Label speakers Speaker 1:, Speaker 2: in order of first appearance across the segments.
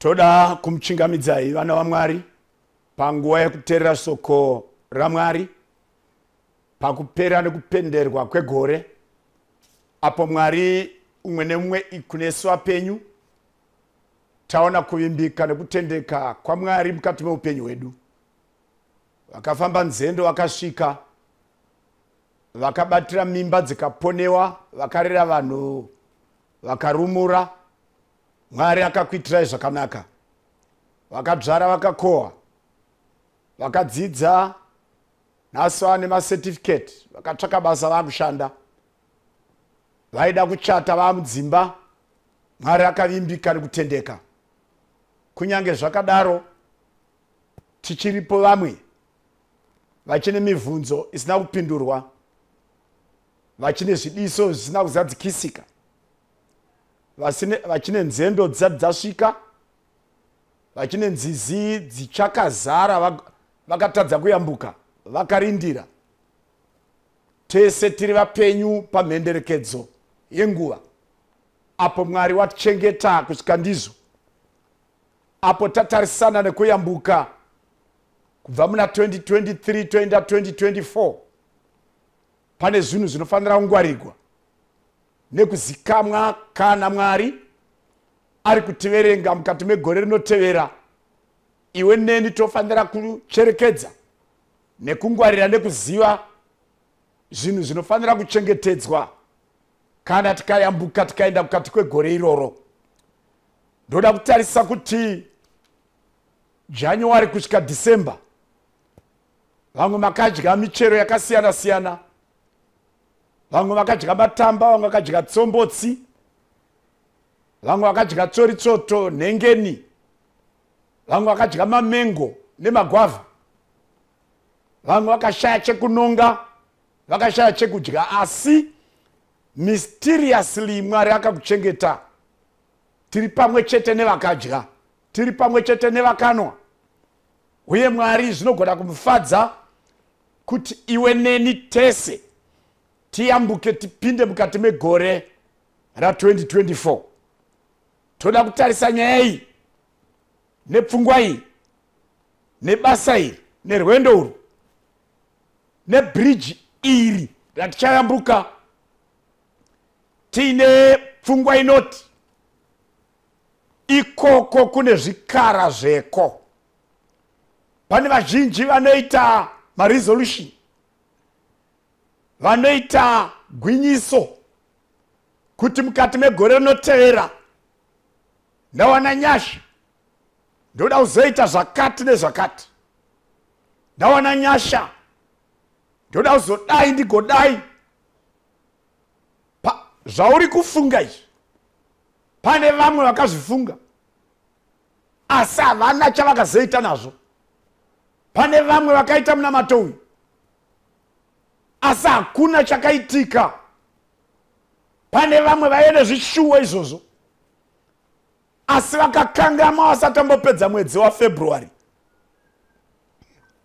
Speaker 1: Toda kumuchingamidzai vana vaMwari panguva yekuteerera shoko raMwari pakupera nekupenderwa kwegore, apo Mwari umwe nemumwe kunesu vapenyu taona kuvimbika nekutendeka kwaMwari mukati meupenyu hwedu. Vakafamba nzendo vakasvika, vakabatira mimba dzikaponewa, vakarera vanhu vakarumura. Mwari akakuitirai zvakanaka. Vakadzvara vakakohwa, vakadzidza, nhasi vane macertificate, vakatsvaka basa vakushanda, vaida kuchata vamudzimba. Mwari akavimbika nekutendeka. Kunyange zvakadaro, tichiripo vamwe vachine mibvunzo isina kupindurwa, vachine zvidiso zvisina kuzadzikisika, vachine nzendo dzisati dzasvika, vachine nzizi dzichakazara vakatadza kuyambuka, vakarindira. Tese tiri vapenyu pamhenderekedzo yenguva, apo Mwari watichengeta kusvika ndizvo, apo tatarisana nekuyambuka kubva muna 2023 toenda 2024. Pane zvinhu zvinofanira kungwarirwa nekuzikamwa kana Mwari ari kutiverenga mukati megore rinotevera. Iwe neni tofanira kucherekedza nekungwarira nekuziva zvinhu zvinofanira kuchengetedzwa kana tikayambuka tikaenda mukati kwegore iroro. Ndoda kutarisa kuti January kusvika December, vamwe makadya michero yakasiyana siyana, vamwe vakadya matamba, vamwe vakadya tsombotsi, vamwe vakadya tsoritsoto, nhengeni, vamwe vakadya mamengo nemagwavha, vamwe vakashaya chekunonga, vakashaya chekudya, asi mysteriously Mwari akakuchengeta. Tiri pamwe chete nevakadya, tiri pamwe chete nevakanwa, uye Mwari zvinogona kumufadza kuti iwe neni tese tiyambuke tipinde mukati megore ra2024. Toda kutarisa nyaya iyi nepfungwa iyi nebasa iri nerwendo urwu nebhiriji iri ratichayambuka tiine pfungwa inoti ikoko kune zvikara zveko. Pane vazhinji vanoita maresolution, vanoita gwinyiso kuti mukati megore rinotevera ndawana nyasha, ndoda kuzoita zvakati nezvakati, ndawana nyasha, ndoda kuzodai ndigodai. Zvauri kufunga izvi, pane vamwe vakazvifunga asi havana chavakazoita nazvo. Pane vamwe vakaita munamato uyu asi hakuna chakaitika. Pane vamwe vaive nezvishuwo izvozvo asi vakakangama vasatambopedza mwedzi waFebruary.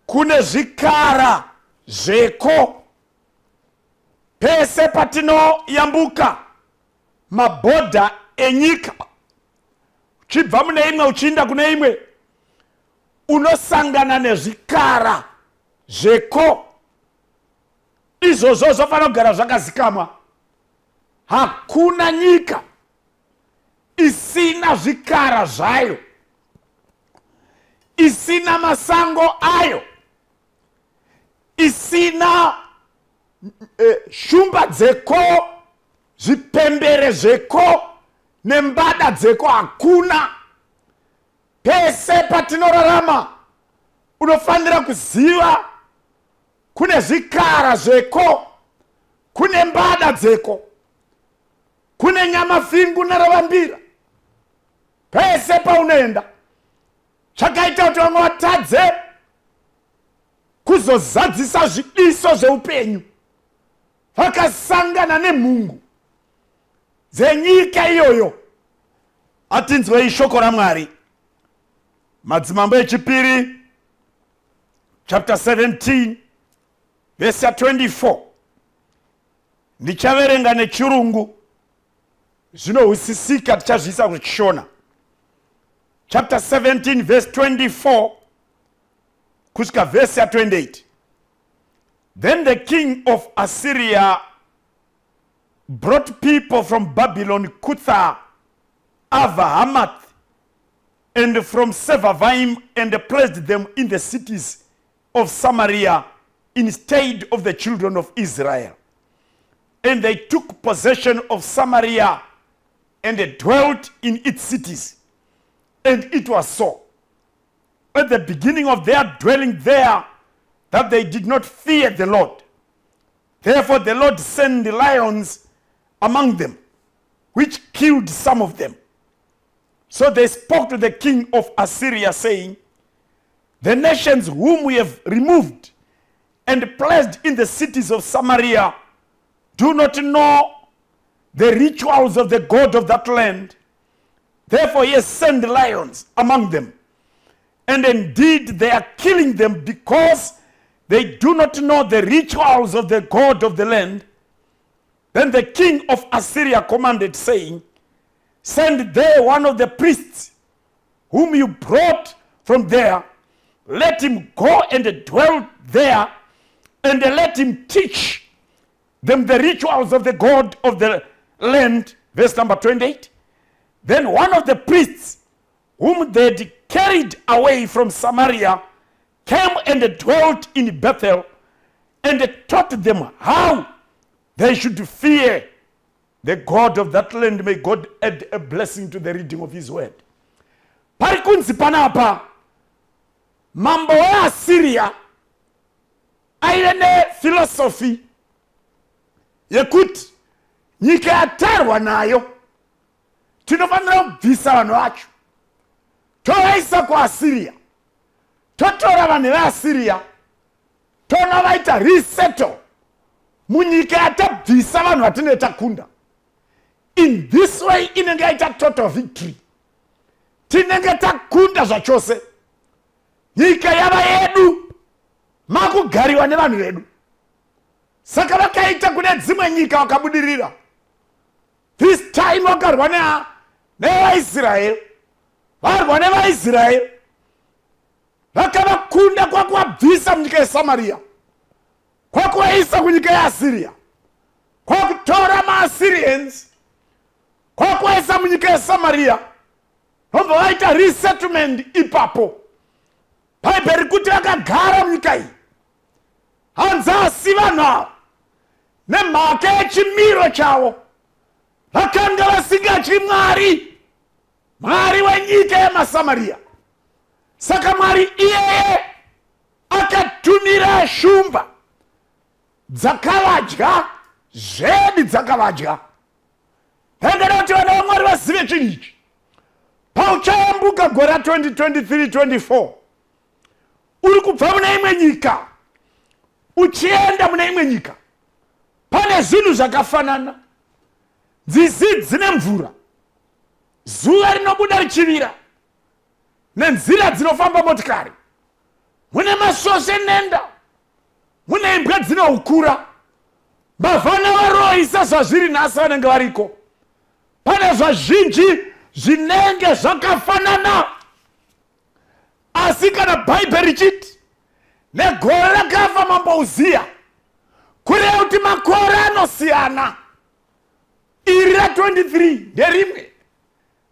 Speaker 1: Kune zvikara zveko. Pese patinoyambuka mabhodha enyika, uchibva mune imwe uchiinda kune imwe, unosangana nezvikara zveko. Izvozvo zvofanira kugara zvakazikamwa. Hakuna nyika isina zvikara zvayo, isina masango ayo, isina shumba dzeko, zvipembere zveko nembada dzeko. Hakuna. Pese patinorarama unofanira kuziva kune zvikara zveko, kune mbada dzeko, kune nyamafingu nerovambira. Pese paunoenda, chakaita kuti vamwe vatadze kuzozadzisa zvidiso zveupenyu, vakasangana nemhungu dzenyika iyoyo. Atinzwei shoko raMwari. Madzimambo echipiri chapter 17 verse 24. Ndichaverenga nechirungu, zvinohwisisika tichazviisa kuchishona. chapter 17 verse 24 kusvika vhesi ya28. Then the king of Assyria brought people from Babylon, Cutha, Ava, Hamath, and from Sepharvaim, and placed them in the cities of Samaria instead of the children of Israel. And they took possession of Samaria and dwelt in its cities. And it was so, at the beginning of their dwelling there, that they did not fear the Lord. Therefore the Lord sent the lions among them, which killed some of them. So they spoke to the king of Assyria, saying, The nations whom we have removed and placed in the cities of Samaria do not know the rituals of the God of that land. Therefore he has sent lions among them. And indeed they are killing them because they do not know the rituals of the God of the land. Then the king of Assyria commanded, saying, Send there one of the priests whom you brought from there. Let him go and dwell there, and let him teach them the rituals of the God of the land. Verse number 28. Then one of the priests whom they had carried away from Samaria came and dwelt in Bethel, and taught them how they should fear the God of that land. May God add a blessing to the reading of his word. Pari kunzi panapa, mambo weAssyria aive nephilosophy yekuti nyika yatarwa nayo tinofanira kubvisa vanhu vacho, tovaisa kuAssyria, totora vanhu veAssyria, tonovaita resettle munyika yatabvisa vanhu vatinenge takunda. In this way inenge yaita total victory, tinenge takunda zvachose, nyika yava yedu, makugariwa nevanhu vedu. Saka vakaita kune dzimwe nyika vakabudirira. This time vakarwa nevaIsraeri, varwa nevaIsraeri, vakavakunda kwakuvabvisa munyika yeSamaria, kwakuvaisa kunyika yeAssyria, kwakutora maAssyrians kwakuvaisa munyika yeSamaria, vobva vaita resettlement ipapo. Bhaibheri kuti vakagara munyika iyi. Hanzi asi vanhu ava nemhaka yechimiro chavo vakanga vasingatyi Mwari, Mwari wenyika yemaSamaria. Saka Mwari iyeye akatumira shumba dzakavadya zvedi, dzakavadya. Ndangada kuti vana vaMwari vazive chinhu ichi. Pauchayambuka gore ra2023-24, uri kubva mune imwe nyika uchienda mune imwe nyika, pane zvinhu zvakafanana. Nzizi dzine mvura, zuva rinobuda richivira, nenzira dzinofamba motikari, mune masvosve nenda, mune imbwa dzinoukura, mbavha nevaroyi sezvazviri nhasi vanenge variko. Pane zvazhinji zvinenge zvakafanana. Asi kana Bhaibheri richiti negore rakafa mambo Uziya, kureva kuti makore anosiyana. Iri ra23 nderimwe,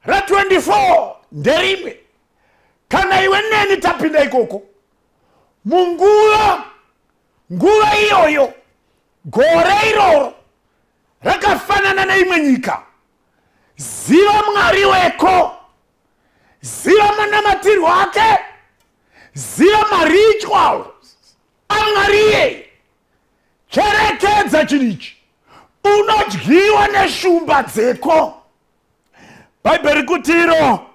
Speaker 1: ra24 nderimwe. Kana iwe neni tapinda ikoko munguva, nguva iyoyo, gore iroro rakafanana neimwe nyika, ziva Mwari weko, ziva manamatirwo ake, ziva marituals aMwari iyeye. Cherekedza chinhu ichi, unodyiwa neshumba dzeko. Bhaibheri kuti iro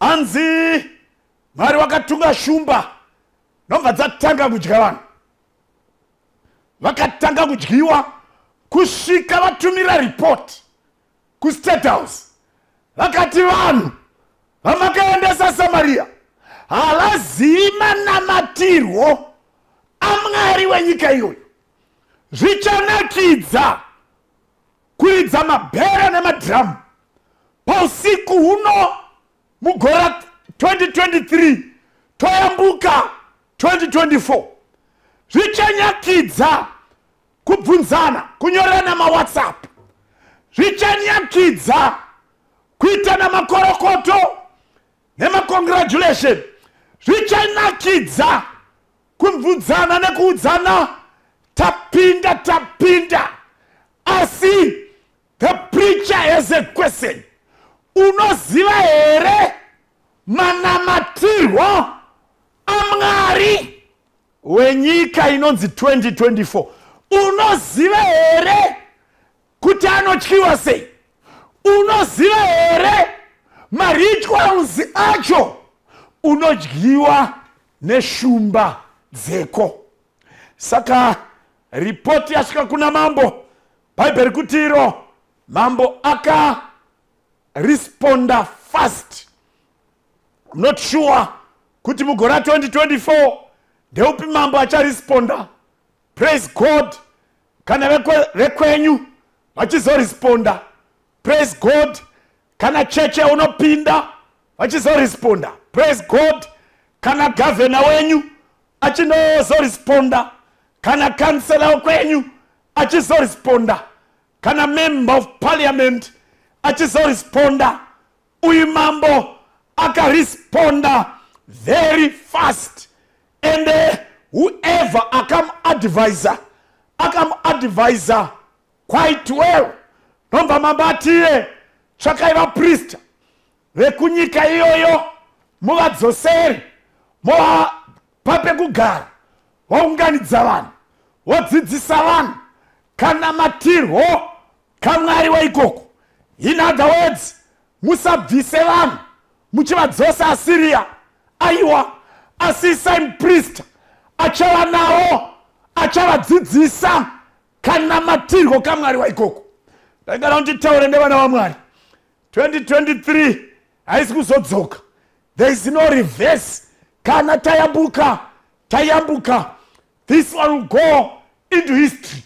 Speaker 1: hanzi Mwari wakatunga shumba, nobva dzatanga kudya vanhu. Vakatanga kudyiwa kusvika vatumira ripoti kuState House, vakati vanhu vamakaendesa Samaria havazivi manamatirwo aMwari wenyika iyoyo. Zvichanakidza kuridza mabhera nemadhiramu pausiku huno mugore. 2024 zvichanyakidza kubvunzana, kunyorana maWhatsApp, zvichanyakidza kuitana makorokoto nemacongratulation, zvichanakidza kubvunzana nekuudzana tapinda, tapinda. Asi the preacher has a question: unoziva here manamatirwo aMwari wenyika inonzi 2024? Unoziva here kuti anotyiwa sei? Unoziva here marituals acho? Unodyiwa neshumba dzeko. Saka ripoti yasvika kuna mambo. Bhaibheri kuti iro mambo akaresponda fast. I'm not sure kuti mugore ra2024 ndeupi mambo acharesponda. Praise God kana vekwenyu vachizoresponda. Praise God kana cheche unopinda vachizoresponda. Praise God kana gavhena wenyu achinozoresponda, kana kansela wekwenyu achizoresponda, kana member of parliament achizoresponda. Uyu mambo akaresponda very fast, and whoever akamuadvisa, akamuadvisa quite well. Nobva mambo atiye, "Tsvakai vaprista vekunyika iyoyo, muvadzosere, movapa pekugara, vaunganidza vanhu, vodzidzisa vanhu kana matirwo kaMwari waikoko." In other words, musabvise vanhu muchivadzosa Asiriya, aiwa, asi isai muprista achava navo, achavadzidzisa kana matirwo kaMwari waikoko. Ndaingana nditaure nevana vaMwari, 2023 haisi kuzodzoka. There is no reverse. Kana tayambuka, tayambuka. This one will go into history.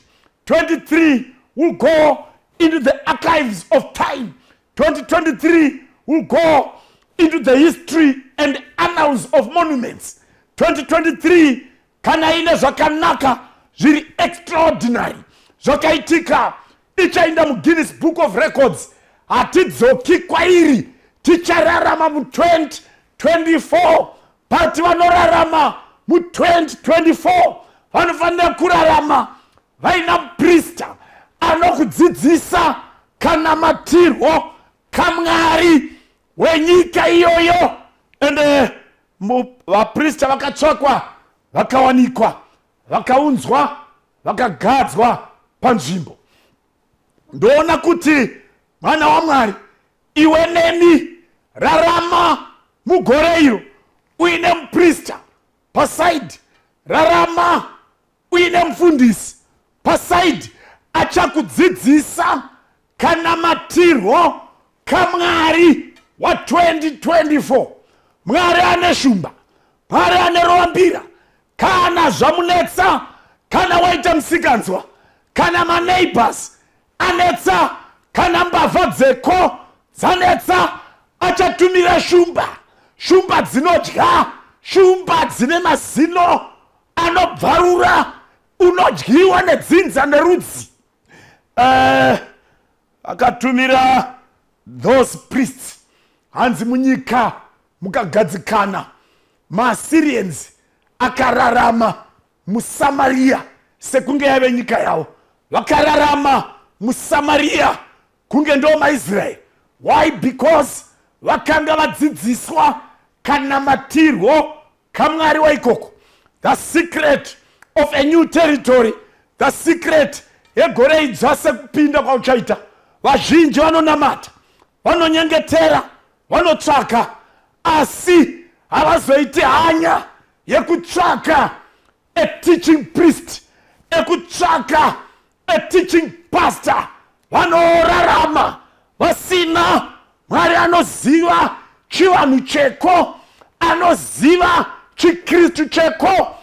Speaker 1: 23 will go into the archives of time. 2023 will go into the history and annals of monuments. 2023, kana ine zvakanaka zviri extraordinary zvakaitika, ichaenda muGuinness Book of Records. Hatidzoki kwairi. Tichararama mu2024, but vanorarama mu2024 vanofanira kurarama vaina muprista anokudzidzisa kana matirwo kaMwari wenyika iyoyo. Ende vaprista vakatsvakwa, vakawanikwa, vakaunzwa, vakagadzwa panzvimbo. Ndoona kuti mwana waMwari, iwe neni, rarama mugore iro uine muprista paside, rarama uine mufundisi paside achakudzidzisa kana matirwo kaMwari wa2024. Mwari ane shumba, Mwari ane rovambira. Kana zvamunetsa, kana waita musikanzwa, kana maneighbors anetsa, kana mbavha dzeko dzanetsa, achatumira shumba, shumba dzinodya, shumba dzine mazino anobvarura. Unodyiwa nedzinza nerudzi. Akatumira those priests. Hanzi munyika mukagadzikana, maAssyrians akararama muSamariya sekunge yave nyika yavo. Vakararama muSamariya kunge ndo maIsraeri. Why? Because vakanga vadzidziswa kana matirwo kaMwari waikoko. The secret of a new territory, the secret yegore idzva sekupinda kwauchaita: vazhinji vanonamata, vanonyengetera, vanotsvaka, asi havazoiti hanya yekutsvaka a teaching priest, ekutsvaka a teaching pastor. Vanorarama vasina Mwari anoziva chivanhu cheko, anoziva chiKristu cheko,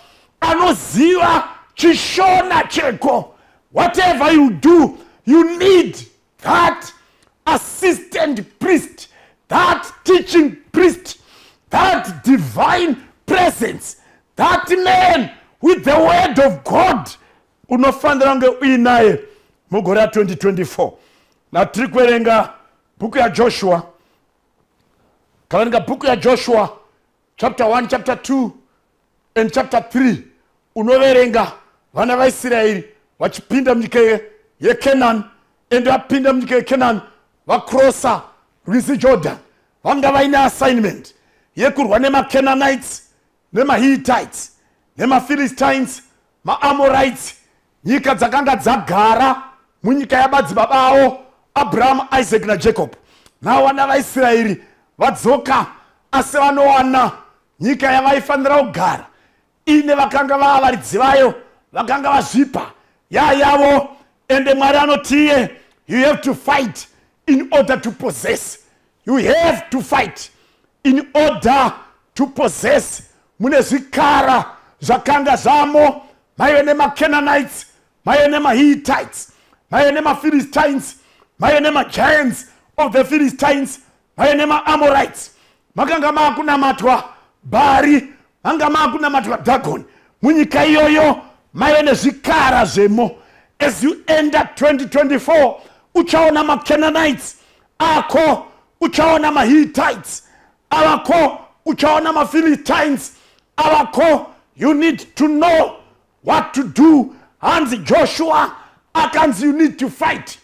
Speaker 1: anoziva chiShona cheko. Whatever you do, you need that assistant priest, that teaching priest, that divine presence. That man with the word of God unofanira kunge uinaye mugore ra2024. Natiri kuverenga bhuku yaJoshua. Kaverenga bhuku yaJoshua, chapter 1, chapter 2 and chapter 3, unoverenga vana vaIsraeri vachipinda munyika yeCanaan. Ende vapinda munyika yeCanaan, vacrossa rwizi Jordan, vanga vaine assignment yekurwa nemaCanaanites, nemaHittites, nemaPhilistines, maAmorites, nyika dzakanga dzagara munyika yamadzibaba avo Abrahamu, Isaac naJacob. Navana vaIsraeri vadzoka, asi vanowana nyika yavaifanira kugara ine vakanga vava varidzi vayo, vakanga vazvipa yayavo. Ende Mwari anotiye, "You have to fight in order to possess. You have to fight in order to possess." Mune zvikara zvakanga zvamo. Maive nemaCanaanites, maive nemaHittites, maive nemaPhilistines, maive nemagiants of the Philistines, maive nemaAmorites. Makanga maakunamatwa Bhari, manga maakunamatwa Dagon. Munyika iyoyo maive nezvikara zvemo. As you enter 2024, uchaona maCanaanites ako, uchaona maHittites avako, uchaona maPhilistines avako. You need to know what to do. Hanzi Joshua akanzi, "You need to fight."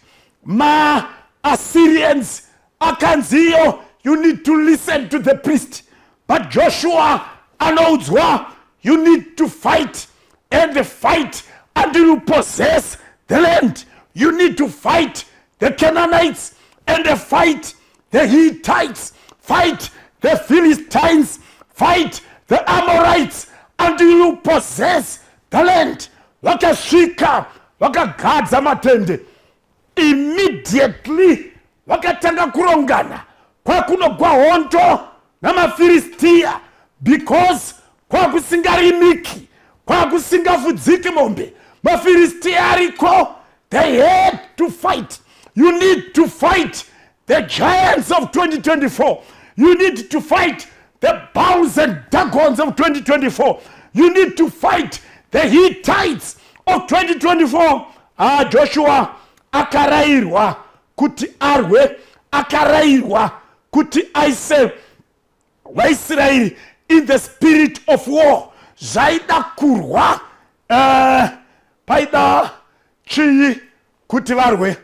Speaker 1: MaAssyrians akanziyo, "You need to listen to the priest." But Joshua anoudzwa, "You need to fight and fight until you possess the land. You need to fight the Canaanites and fight the Hittites, fight the Philistines, fight the Amorites until you possess the land." Vakasvika, vakagadza matende. Immediately vakatanga kurongana kwakunogwa hondo namaFiristiya, because kwakusingarimiki, kwakusingafudziki mombe, maFiristiya ariko. They had to fight. You need to fight the giants of 2024. You need to fight the Baals and Dagons of 2024. You need to fight the Hittites of 2024. Ah, Joshua akarayirwa kuti arwe, akarayirwa kuti aise vaIsraeri in the spirit of war. Zvaida kurwa. Paida chii kuti varwe?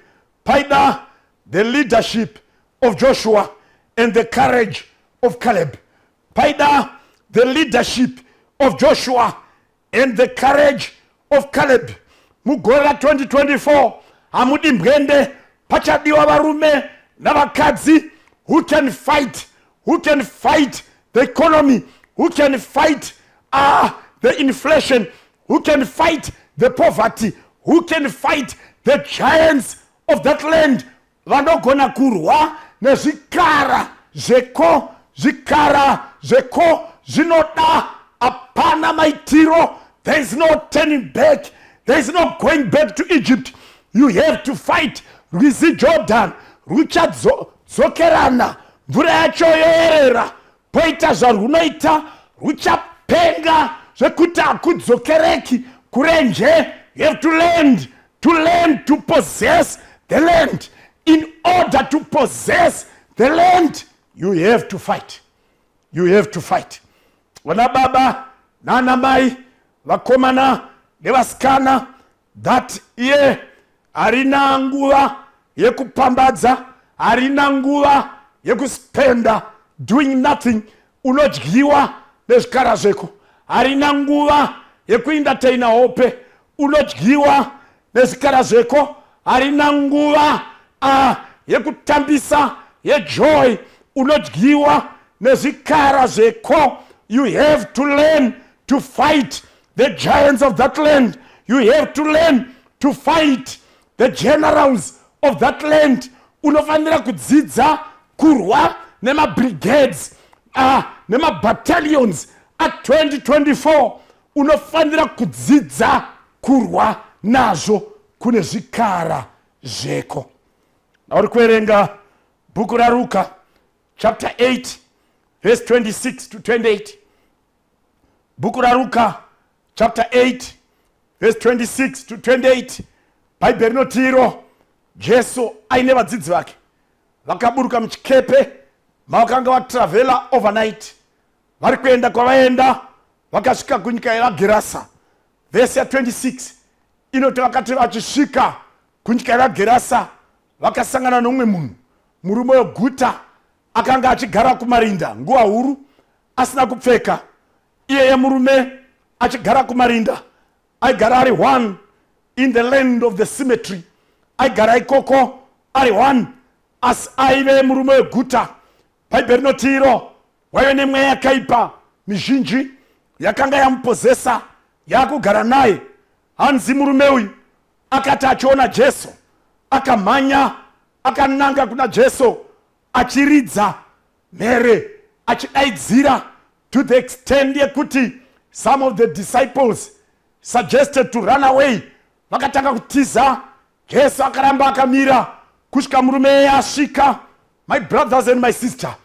Speaker 1: Paida the leadership of Joshua and the courage of Caleb. Paida the leadership of Joshua and the courage of Caleb. Mugore ra2024 hamudi mbwende. Pachadiwa varume navakadzi who can fight, who can fight the economy, who can fight the inflation, who can fight the poverty, who can fight the giants of that land. Vanogona kurwa nezvikara zveko. Zvikara zveko zvinoda, hapana maitiro. There is no turning back. There is no going back to Egypt. You have to fight. Rwizi Jordan ruchadzokerana, mvura yacho yoerera, poita zvarwunoita, ruchapenga zvekuti hakudzokereki kurenje. You have to learn to possess the land. In order to possess the land, you have to fight. You have to fight. Vana baba nana mai, vakomana nevasikana, that iye harina nguva yekupambadza, harina nguva yekuspenda doing nothing. Unodyiwa nezvikara zveko. Harina nguva yekuentertaina hope. Unodyiwa nezvikara zveko. Harina nguva yekutambisa yejoy. Unodyiwa nezvikara zveko. You have to learn to fight the giants of that land. You have to learn to fight the generals of that land. Unofanira kudzidza kurwa nemabrigades, nemabattalions a2024. Unofanira kudzidza kurwa nazvo. Kune zvikara zveko. Nauri kuverenga bhuku raRuka, chapter 8, verse 26 to 28. Bhuku raRuka chapter 8 verse 26 to 28, Bhaibheri rinoti iro Jesu aine vadzidzi vake vakaburuka muchikepe mavakanga vatravhela overnight, vari kuenda kwavaenda, vakasvika kunyika yevaGerasa. Vhesi ya26 inoti vakati vachisvika kunyika yevaGerasa, vakasangana nomumwe munhu, murume weguta, akanga achigara kumarinda nguva huru asina kupfeka. Iyeye murume achigara kumarinda, aigara ari one in the land of the cemetery, aigara ikoko ari one, asi aive murume weguta. Bhaibheri rinoti iro waive nemweya yakaipa mizhinji yakanga yamupozesa, yaakugara naye. Hanzi murume uyu akati achiona Jesu, akamhanya akananga kuna Jesu, achiridza mhere, achidaidzira to the extent yekuti some of the disciples suggested to run away. Vakatanga kutiza. Jesu akaramba akamira kusvika murume asvika. My brothers and my sister,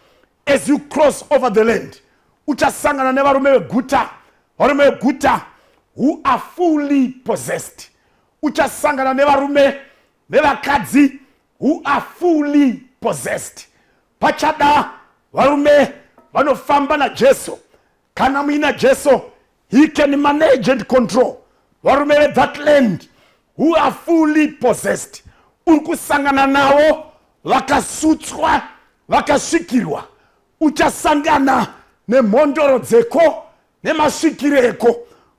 Speaker 1: as you cross over the land, uchasangana nevarume veguta, varume veguta who are fully possessed. Uchasangana nevarume nevakadzi who are fully possessed. Pachada varume vanofamba naJesu. Kana muina Jesu, he can manage and control varume vethat land who are fully possessed. Uri kusangana navo vakasutswa, vakasvikirwa. Uchasangana nemhondoro dzeko nemasvikiro eko.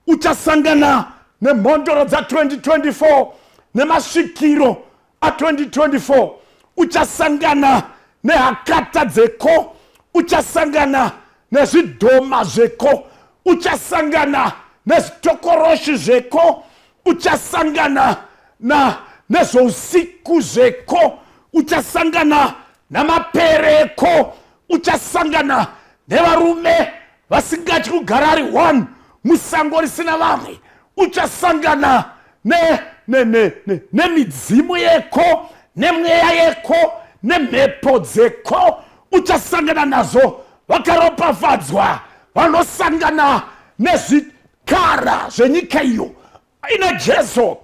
Speaker 1: Uchasangana nemhondoro dza2024 nemasvikiro a2024. Uchasangana nehakata dzeko, uchasangana nezvidhoma zveko, uchasangana nezvitokoroshi zveko, uchasangana nezvousiku zveko, uchasangana namapereko, uchasangana nevarume vasingatyi kugara ari one musango risina vamwe, uchasangana nemidzimu yeko, nemweya yeko, nemhepo dzeko. Uchasangana nazvo. Vakaropafadzwa vanosangana nezvikara zvenyika iyo ina Jesu.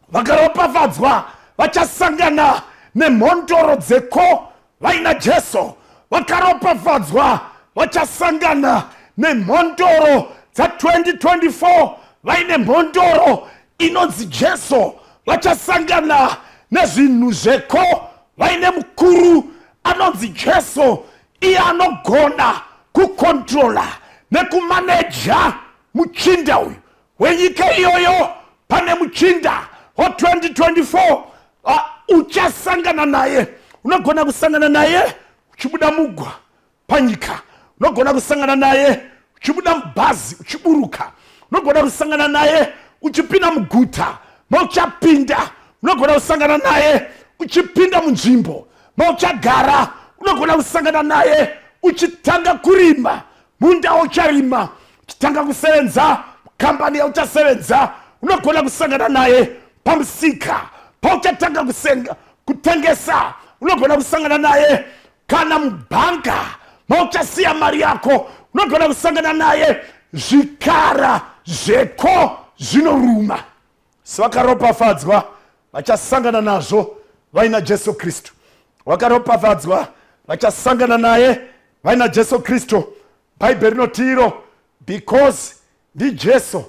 Speaker 1: Vakaropafadzwa vachasangana nemhondoro dzeko vaina Jesu. Vakaropafadzwa vachasangana nemhondoro dza2024 vaine mhondoro inonzi Jesu. Vachasangana nezvinhu zveko vaine mukuru anonzi Jesu, iye anogona kukontrola nekumaneja muchinda uyu wenyika iyoyo. Pane muchinda wa2024 uchasangana naye. Unogona kusangana naye uchibuda mugwa panyika, unogona kusangana naye uchibuda mubhazi uchiburuka, unogona kusangana naye uchipinda muguta mauchapinda, unogona kusangana naye uchipinda munzvimbo mauchagara, unogona kusangana naye uchitanga kurima munda waucharima, uchitanga kusevenza kambani yauchasevenza, unogona kusangana naye pamusika pauchatanga kutengesa, unogona kusangana naye kana mubhanga mauchasiya mari yako, unogona kusangana naye. Zvikara zveko zvinoruma. Vakaropafadzwa vachasangana nazvo vaina Jesu Kristu. Vakaropafadzwa vachasangana naye vaina Jesu Kristu. Bhaibheri rinoti iro because ndiJesu,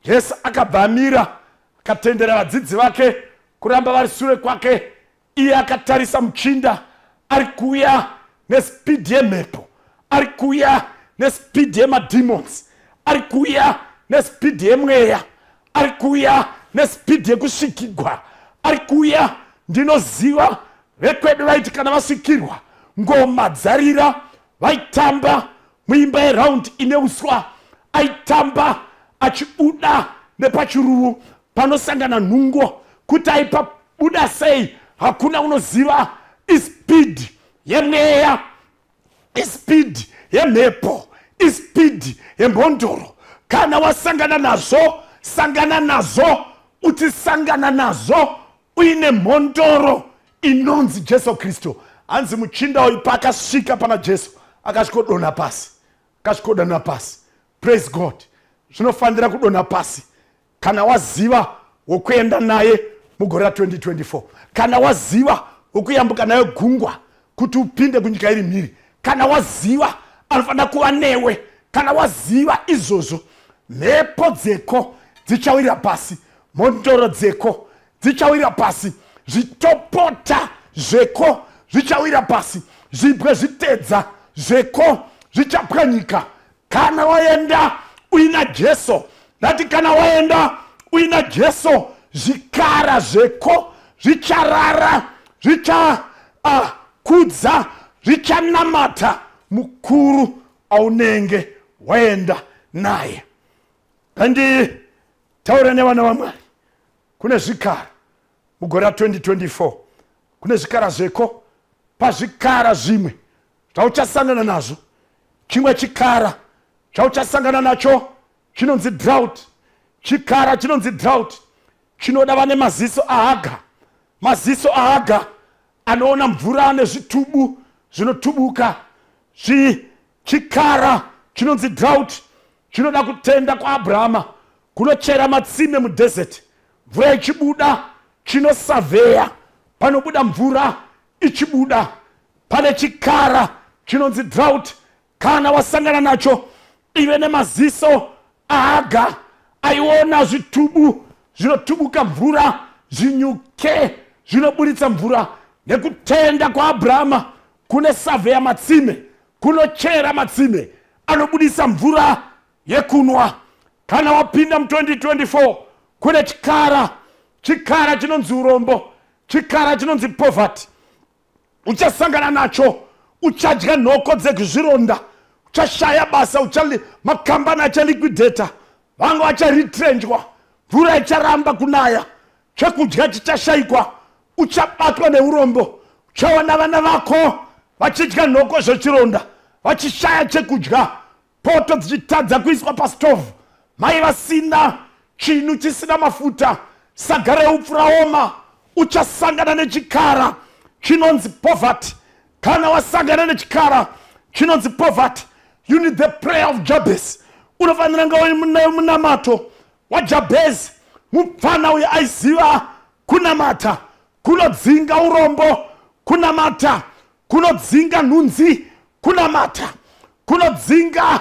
Speaker 1: Jesu akabva amira, akatendera vadzidzi vake kuramba vari sure kwake. Iye akatarisa muchinda ari kuuya nespeed yemhepo, ari kuuya nespeed yemademons, ari kuuya nespeed yemweya, ari kuuya nespeed yekusvikigwa, ari kuuya. Ndinoziva vekwedu vaiti kana vasvikirwa, ngoma dzarira, vaitamba muimba yeraundi ine uswa. Aitamba achibuda nepachiruvu panosangana nhungo. Kuti aipabuda sei, hakuna unoziva. Ispeed yemweya, ispeed yemhepo, ispeed yemhondoro. Kana wasangana nazvo, sangana nazvo uchisangana nazvo uine mhondoro inonzi Jesu Kristu. Hanzi muchinda uyu paakasvika pana Jesu, akasvikodonha pasi, akasvikodonha pasi. Praise God. Zvinofanira kudonha pasi kana waziva wokuenda naye mugore ra2024, kana waziva wokuyambuka naye gungwa kuti upinde kunyika iri mhiri, kana waziva anofanira kuva newe, kana waziva izvozvo, mhepo dzeko dzichawira pasi, mhondoro dzeko dzichawira pasi, zvitopota zveko zvichawira pasi, zvibwe zvitedza zveko zvichapwanyika. Kana waenda uina Jesu, ndati kana waenda uina Jesu, zvikara zveko zvicharara, zvichakudza, zvichanamata mukuru aunenge waenda naye. Nganditaure nevana vaMwari, kune zvikara mugore ra2024, kune zvikara zveko. Pazvikara zvimwe zvauchasangana nazvo, chimwe chikara chauchasangana nacho chinonzi drought. Chikara chinonzi drought chinoda vane maziso aHaga, maziso aHaga anoona mvura nezvitubu zvinotubuka. Chikara chinonzi drought chinoda kutenda kwaAbrahama kunochera matsime mudesert, mvura ichibuda. Chinosavheya panobuda mvura ichibuda. Pane chikara chinonzi drought. Kana wasangana nacho, ive nemaziso aHaga aiona zvitubu zvinotubuka mvura, zvinyuke zvinoburitsa mvura. Nekutenda kwaAbrahama kune savheya matsime, kunochera matsime anobudisa mvura yekunwa. Kana wapinda mu2024, kune chikara, chikara chinonzi urombo, chikara chinonzi poverty. Uchasangana nacho, uchadya nhoko dzezvironda, uchashaya basa, makambani achaliquidata, vamwe vacharetrenchwa, mvura icharamba kunaya, chekudya chichashayikwa, uchabatwa neurombo. Uchaona vana vako vachidya nhoko zvechironda, vachishaya chekudya, poto dzichitadza kuiswa pastovhu, mai vasina chinhu, chisina mafuta, saga reupfu raoma. Uchasangana nechikara chinonzi poverty. Kana wasangana nechikara chinonzi poverty, you need the prayer of Jabez. Unofanira nga munamato waJabez, mupfana uyo aiziva kunamata kunodzinga urombo, kunamata kunodzinga nhunzi, kunamata kunodzinga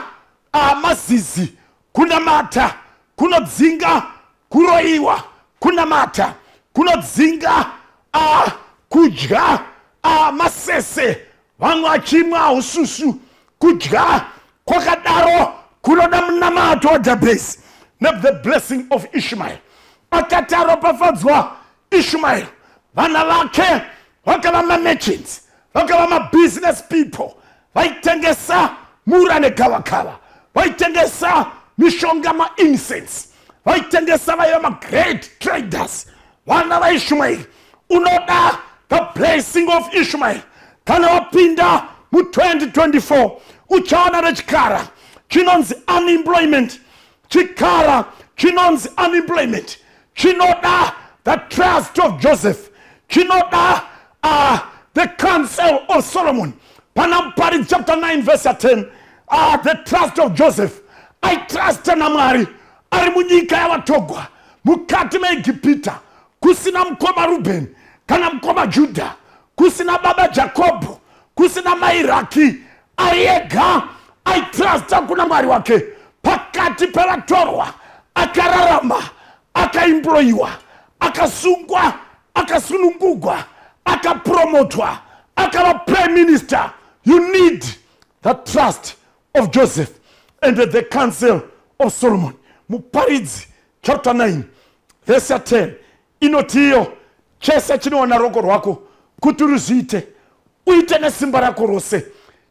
Speaker 1: mazizi, kunamata kunodzinga kuroyiwa, kunamata kunodzinga kudya masese, vamwe vachimwa ususu. Kudya kwakadaro kunoda munamato waJabhezi. The blessing of Ishmael. Akati aropafadzwa Ishmael, vana vake vakava mamerchants, vakava mabusiness people, vaitengesa mura negavakava, vaitengesa mishonga, maincense vaitengesa, vaiva magreat traders, vana vaIshmael. Unoda the blessing of Ishmael. Kana wapinda mu2024, uchaona nechikara chinonzi unemployment. Chikara chinonzi unemployment chinoda the trust of Joseph, chinoda the counsel of Solomon. Pana Muparidzi chapter 9 verse 10, the trust of Joseph. Aitrusta naMwari ari munyika yavatogwa, mukati meEgipita, kusina mukoma Rubheni kana mukoma Judha, kusina baba Jakobho, kusina mai Raki. Ari ega, aitrusta kuna Mwari wake pakati pevatorwa. Akararama, akaemployiwa, akasungwa, akasunungugwa, akapromotwa, akava prime minister. You need the trust of Joseph and the counsel of Solomon. Muparidzi chapter 9 verse 10 inotiyo, chese chinowana ruoko rwako kuti ruzviite, uite nesimba rako rose.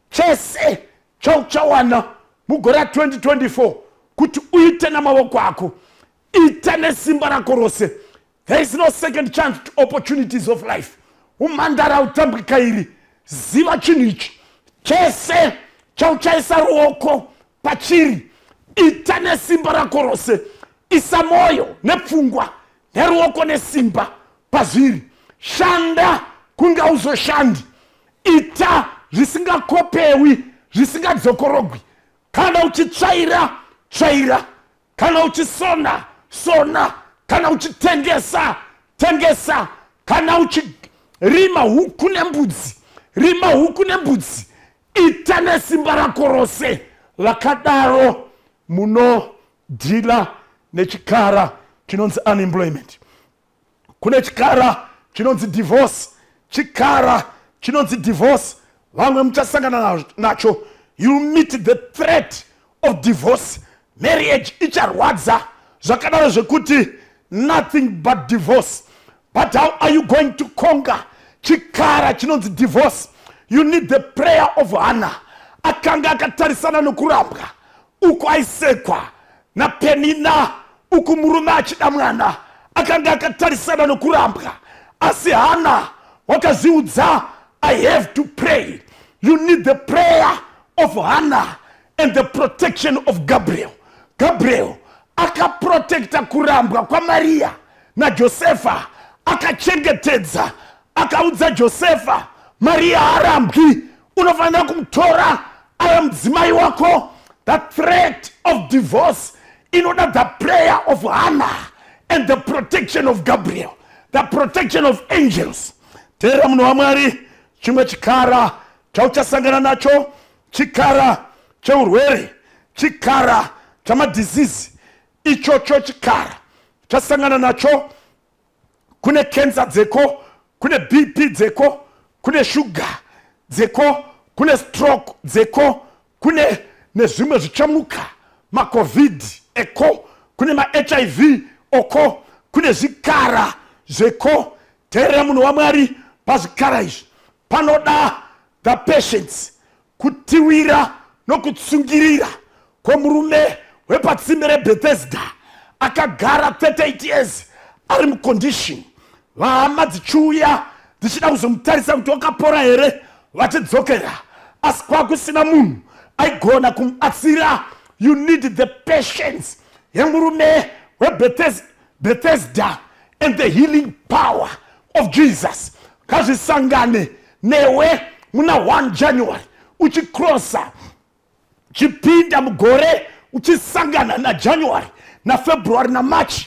Speaker 1: Chese chauchawana mugore ra2024 kuti uite namavoko ako, ita nesimba rako rose. There is no second chance to opportunities of life. Umhandara utambwika iri, ziva chinhu ichi: chese chauchaisa ruoko pachiri, ita nesimba rako rose. Isa mwoyo nepfungwa neruoko nesimba pazviri. Shanda kunge uzoshandi, ita zvisingakopewi, zvisingadzokorogwi. Kana uchitsvaira, tsvaira. Kana uchisona, sona. Kana uchitengesa, tengesa. Kana uchirima huku nembudzi, rima huku nembudzi. Ita nesimba rako rose. Vakadaro munodhila nechikara chinonzi unemployment. Kune chikara chinonzi divorce, chikara chinonzi divorce. Vamwe muchasangana nacho. You meet the threat of divorce. Marriage icharwadza zvakadaro zvekuti nothing but divorce. But how are you going to conquer chikara chinonzi divorce? You need the prayer of Hannah. Akanga akatarisana nokurambwa, uku aisekwa naPenina, uku murume achida mwana. Akanga akatarisana nokurambwa, asi Hannah wakazviudza, I have to pray. You need the prayer of Hannah and the protection of Gabriel. Gabriel akaprotecta kurambwa kwaMaria naJosefa, akachengetedza, akaudza Josefa, Maria haarambwi, unofanira kumutora ave mudzimai wako. The threat of divorce inoda the prayer of Hannah and the protection of Gabriel, the protection of angels. Teera munhu waMwari, chimwe chikara chauchasangana nacho, chikara cheurwere, chikara chamadhizizi. Ichocho chikara chasangana nacho. Kune kensa dzeko, kune BP dzeko, kune shuga dzeko, kune stroke dzeko, kune nezvimwe zvichamuka, maCOVID eko, kune maHIV oko, kune zvikara zveko. Teerera munhu waMwari, pazvikara izvi panoda the patience, kutiwira nokutsungirira kwomurume wepatsime reBethesda akagara 38 years ari mucondition. Vahama dzichiuya dzichida kuzomutarisa kuti wakapora here, vachidzokera, asi kwakusina munhu aigona kumubatsira. You need the patience yemurume weBethesda and the healing power of Jesus. Ngazvisangane newe muna 1 January, uchikrosa chipinda mugore, uchisangana naJanuary naFebruary naMarch.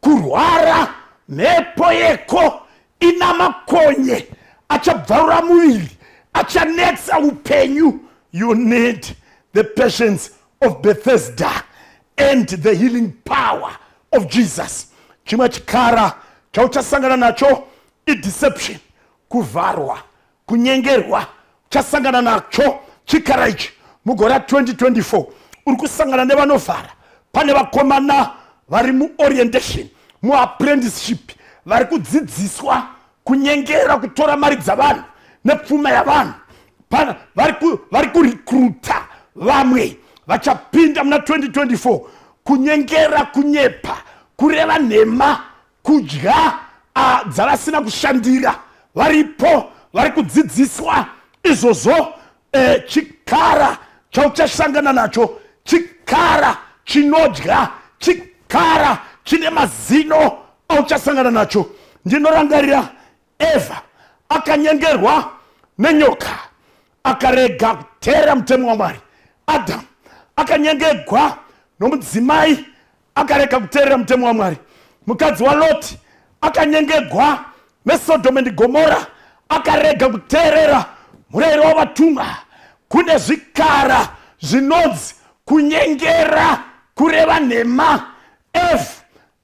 Speaker 1: Kurwara, mhepo yeko ina makonye achabvarura muviri, achanetsa upenyu. You need the patience of Bethesda and the healing power of Jesus. Chimwe chikara chauchasangana nacho ideception, kuvharwa, kunyengerwa. Uchasangana nacho chikara ichi mugore ra2024. Uri kusangana nevanovhara. Pane vakomana vari muorientation, muapprenticeship, vari kudzidziswa kunyengera, kutora mari dzavanhu nepfuma yavanhu. Vari kurecruita vamwe vachapinda muna 2024, kunyengera, kunyepa, kureva nhema, kudya dzavasina kushandira. Varipo vari kudzidziswa izvozvo. Chikara chauchasangana nacho, chikara chinodya, chikara chine mazino auchasangana nacho. Ndinorangarira Evha akanyengerwa nenyoka, akarega kuteerera mutemo waMwari. Adamu akanyengegwa nomudzimai, akarega kuteerera mutemo waMwari. Mukadzi waLoti akanyengegwa neSodom and Gomora, akarega kuteerera murayiro wavatumwa. Kune zvikara zvinonzi kunyengera, kureva nhema. Eve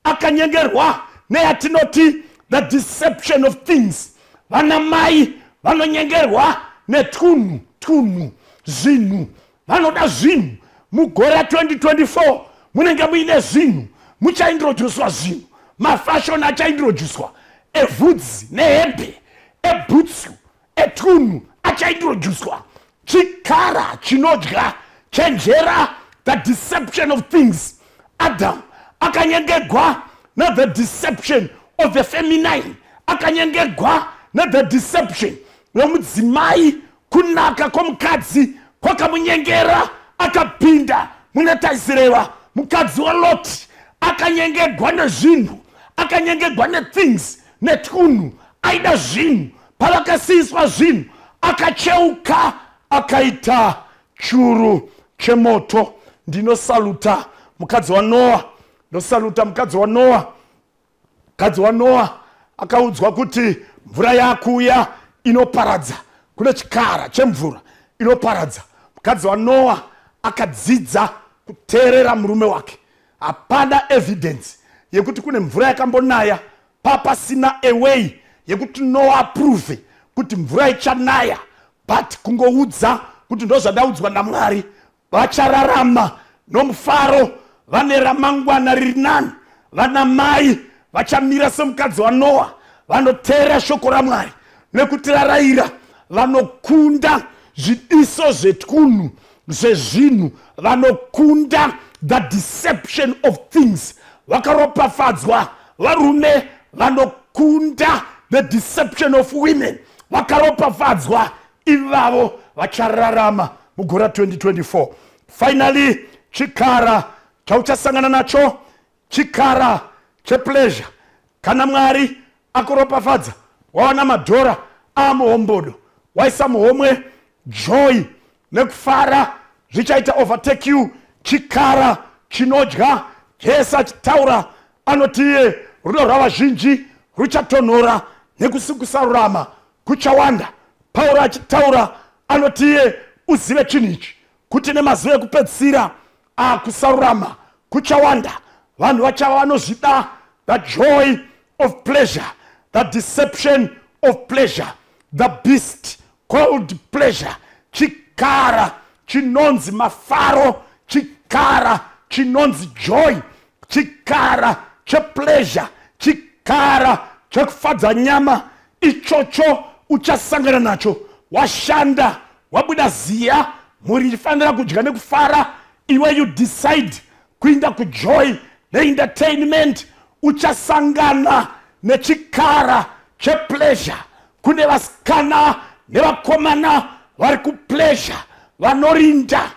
Speaker 1: akanyengerwa neyatinoti the deception of things. Vana mai vanonyengerwa netunhu tunhu, zvinhu, vanoda zvinhu. Mugore ra2024 munenge muine zvinhu, muchaintroducwa zvinhu, mafashion achaintroducwa evhudzi nehembe, ebhutsu, etunhu achaintroducwa. Chikara chinodya, chenjera the deception of things. Adam akanyengegwa nethe deception of the feminine, akanyengegwa nethe deception yomudzimai. Kunaka kwomukadzi kwakamunyengera, akapinda mune taisireva. Mukadzi waLoti akanyengegwa nezvinhu, akanyengegwa nethings, netunhu, aida zvinhu. Pavakasiyiswa zvinhu, akacheuka, akaita churu chemoto. Ndinosaluta Mukadzi waNoa, ndosaluta mukadzi waNoa. Mukadzi waNoa akaudzwa kuti mvura yakuuya inoparadza, kune chikara chemvura inoparadza. Mukadzi waNoa akadzidza kuteerera murume wake. Hapana evidence yekuti kune mvura yakambonaya, papasina a way yekuti Noa approve kuti mvura ichanaya, but kungoudza kuti ndozvandaudzwa naMwari, vachararama nomufaro, vane ramangwana riri nani. Vana mai vachamira semukadzi waNoa, vanoteera shoko raMwari nekuti rarayira, vanokunda zvidiso zvetunhu zvezvinhu, vanokunda the deception of things. Vakaropafadzwa varume vanokunda the deception of women. Vakaropafadzwa ivavo vachararama mugore ra2024. Finally, chikara chauchasangana nacho, chikara chepleasure. Kana Mwari akuropafadza, wawana madhora amuhombodo, waisa muhomwe, joy nekufara zvichaita overtake you. Chikara chinodya. Jesu achitaura anoti iye rudo rwavazhinji ruchatonhora nekusikusarurama kuchawanda. Pauro achitaura anoti iye uzive chinhu ichi, kuti nemazuva ekupedzisira akusarurama kuchawanda, vanhu vachava vanozvida. The joy of pleasure, the deception of pleasure, the beast called pleasure, chikara chinonzi mafaro, chikara chinonzi joy, chikara chepleasure, chikara chekufadza nyama. Ichocho uchasangana nacho. Washanda, wabuda ziya, mhuri ichifanira kudya nekufara, iwe you decide kuinda kujoy neentertainment, uchasangana nechikara chepleasure. Kune vasikana nevakomana vari kupleasure, vanorinda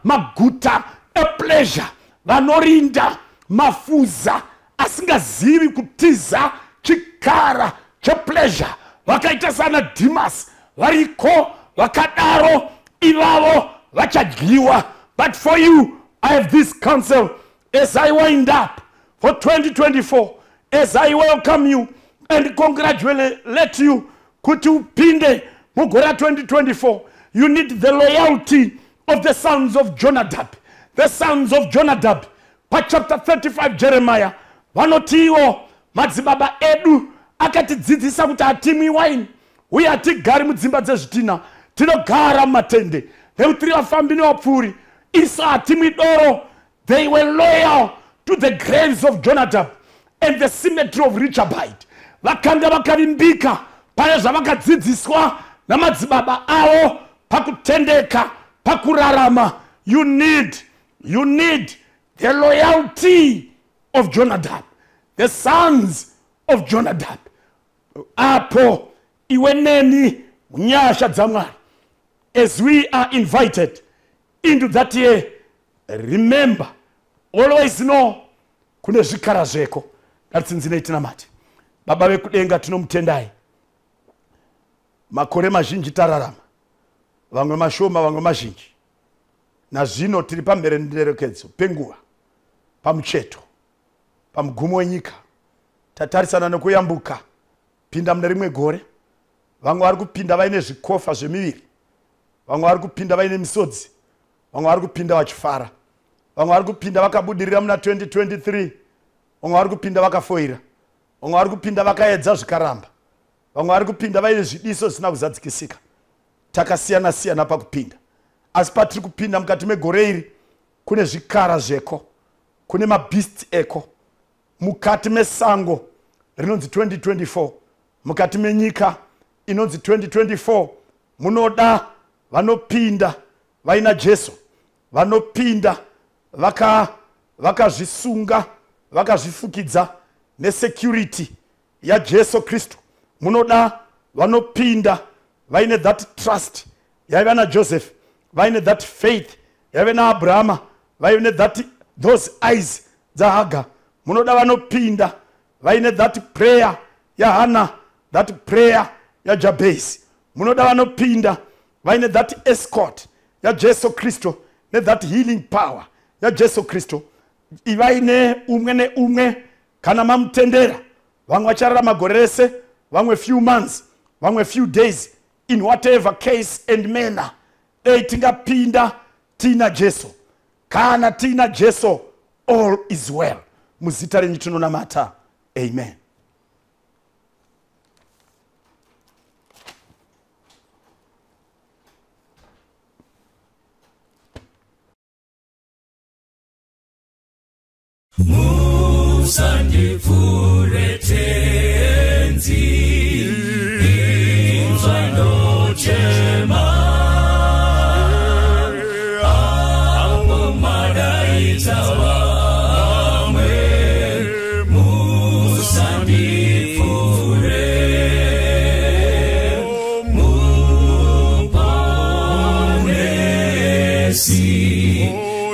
Speaker 1: maguta epleasure, vanorinda mafuza asingazivi kutiza chikara chepleasure, vakaita sana Dimas variko vakadaro, ivavo vachadyiwa. But for you I have this counsel as I wind up for 2024, as I welcome you and congratulate you kuti upinde mugore ra2024. You need the loyalty of the sons of Jonadab. The sons of Jonadab, pachapter 35 Jeremiah, vanotiwo madzibaba edu akatidzidzisa kuti hatimwi waini uye hatigari mudzimba dzezvitina, tinogara mumatende nekuti tiri vafambi nevapfuuri, isu hatimwi doro. They were loyal to the graves of Jonadab and the cemetery of Rechabite. Vakanga vakavimbika pane zvavakadzidziswa namadzibaba avo pakutendeka, pakurarama. You need the loyalty of Jonadab, the sons of Jonadab. Apo iwe neni munyasha dzaMwari, as we are invited into that year, remember, always know kune zvikara zveko. Ngatitsinzinei tinamate. Baba vekudenga, tinomutendai. Makore mazhinji tararama, vamwe mashoma, vamwe mazhinji. Nazvino tiri pamherenderekedzo penguva, pamucheto, pamugumo wenyika, tatarisana nekuyambuka pinda mune rimwe gore. Vamwe vari kupinda vaine zvikofa zvemiviri, vamwe vari kupinda vaine misodzi, vamwe vari kupinda vachifara, vamwe vari kupinda vakabudirira muna 2023, vamwe vari kupinda vakafoira, vamwe vari kupinda vakaedza zvikaramba, vamwe vari kupinda vaine zvidiso zvisina kuzadzikisika. Takasiyana siyana pakupinda, asi patiri kupinda mukati megore iri, kune zvikara zveko, kune mabeast eko mukati mesango rinonzi 2024, mukati menyika inonzi 2024. Munoda vanopinda vaina Jesu, vanopinda vakazvisunga, vakazvifukidza nesecurity yaJesu Kristu. Munoda vanopinda vaine that trust yaiva naJoseph, vaine that faith yaive naAbrahama, vaine that those eyes dzaHaga. Munoda vanopinda vaine that prayer yaHana, that prayer yaJabhesi. Munoda vanopinda vaine that escort yaJesu Kristu nethat healing power yaJesu Kristu. Ivai neumwe neumwe kana mamutendera. Vamwe vachararama gore rese, vamwe few months, vamwe few days, in whatever case and manner. Dei tingapinda tiina Jesu. Kana tiina Jesu, all is well. Muzita renyu tinonamata. Amen.
Speaker 2: Musandipfure tenzi, inzwai ndochema, apo madaidza vamwe, musandipfure, muponesi,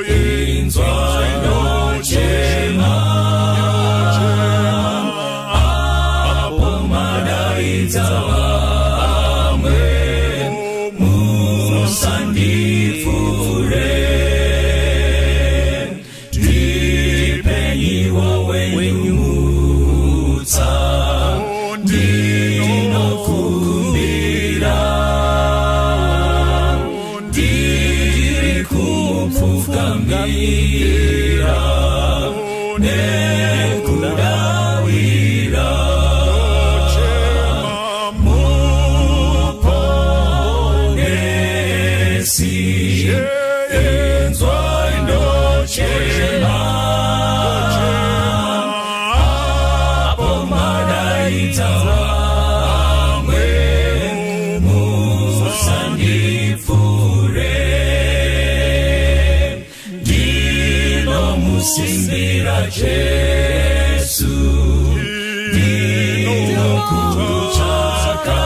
Speaker 2: inzwai ndochema, apo madaidza vamwe, musandipfure, ndipenyiwo wenyu mutsa, ndinokumbira, ndiri kumupfukamira, nekudawira, muponesi, inzwai ndochema, apo madaidza vamwe, musandipfure, ndinomusimbira Jesu, ndinokutsvaka,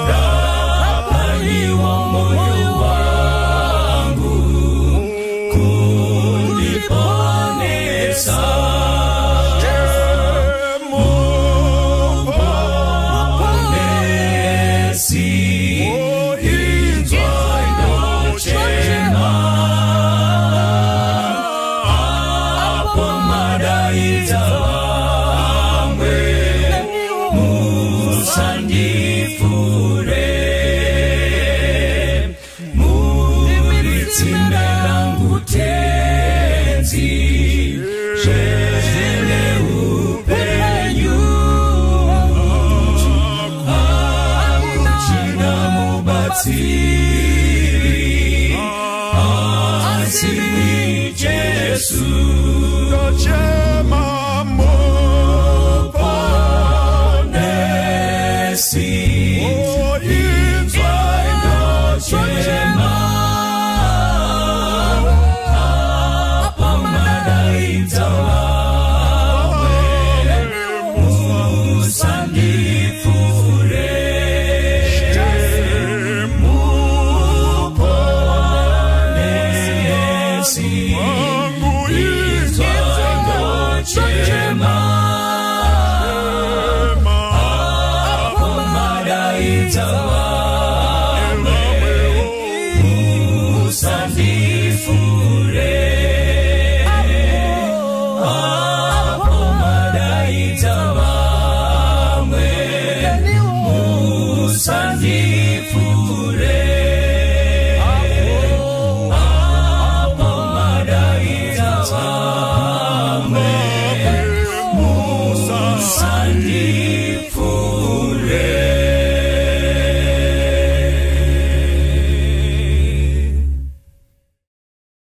Speaker 2: rapaiwo moyo wangu kundiponesa, muponesi, inzwai ndochema, apo madaidza vamwe, musandipfure, muri tsime rangu tenzi, zvene upenyu, hakuchina mubatsiri, asi Jesu.
Speaker 3: Ndochema
Speaker 2: Muponesi, inzwai ndochema, apo madaidza vamwe, musandipfure, muponesi, inzwai ndochema, apo madaidza vamwe, musandipfure, apo madaidza vamwe, musandipfure, apo madaidza vamwe, musandipfure.